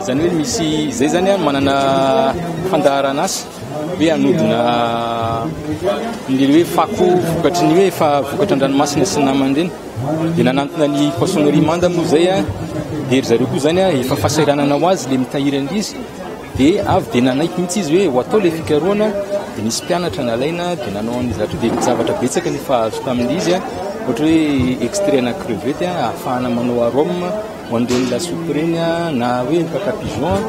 Izany hoe misy izay zany a manana fandaharan'asa hoe hanodina ny hoe fako vokatry ny hoe efa vokatra an-dranomasina sy ny namany ireny. Dia nanantona ny poissonnerie Manda moa izay a, dia ry zareo koa zany a efa fahasahiranana ho azy le mitahiry an'ilay izy. Dia avy dia nanaiky mihitsy izy hoe ho atao ilay fikarohana, dia nisy mpianatra nalaina dia nanao an'ilay zavatra io, dia zavatra betsaka no efa azo tamin'ilay izy, ohatra hoe extrait ana crevette ahafahana manao arôme ho an'ireny lasopy ireny na hoe caca pigeon,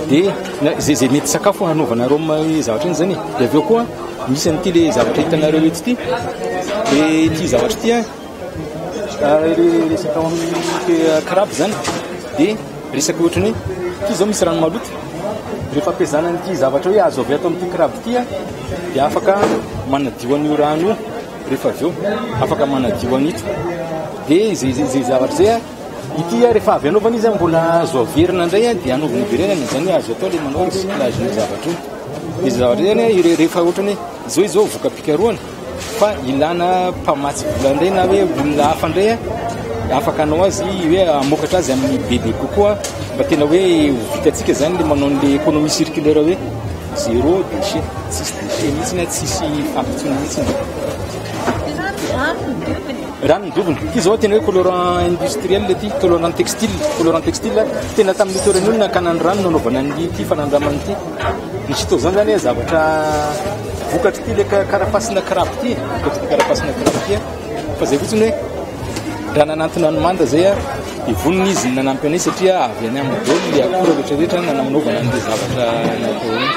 dia izay izay mety sakafo hanaovana arôme hoe zavatra iny izany e. Dia avy eo koa misy an'ity ilay zavatra hitanareo eto ity, dia ity zavatra ity an, ilay resaka ao amin'ny crabe izany dia Resaka ohatran'ny hoe ity izao misy rano maloto, rehefa ampiasana an'ity zavatra hoe azo avy ato amin'ity crabe ity dia afaka manadio an'io rano io rehefa avy eo, afaka manadio an'ito. Dia izay izay zavatra izay ity rehefa avy anaovana izy mbola azo averina indray dia anaovana iverenana, izany hoe azo atao ilay manao recyclage io zavatra io. Dia izay zavatra izay zany rehefa ohatran'ny hoe izao izao voka-pikarohana fa ilana mpamatsy vola indray na hoe olona hafa indray afaka hanao azy hoe hamokatra azy amin'ny bebe kokoa mba tena hoe ho vitantsika zany le manao an'le économie circulaire hoe zéro déchet, tsisy déchet mihitsy na tsisy fako intsony mihitsy. Rano diovina. Ity zao tena hoe colorant industriel ity, colorant textile, colorant textile tena tamin'io toerana io no nakana ny rano nanaovana an'ity fanandramana ity. Ny chitosane zany zavatra vokatr'ity le carapace-na crabe ity, vokatr'ity carapace-na crabe ity. Fa zay fotsiny hoe raha nanantona ny manda zay dia vonona izy ny nanampy anay satria avy any aminy daholo le akora rehetra rehetra nanaovana an'le zavatra natao iny.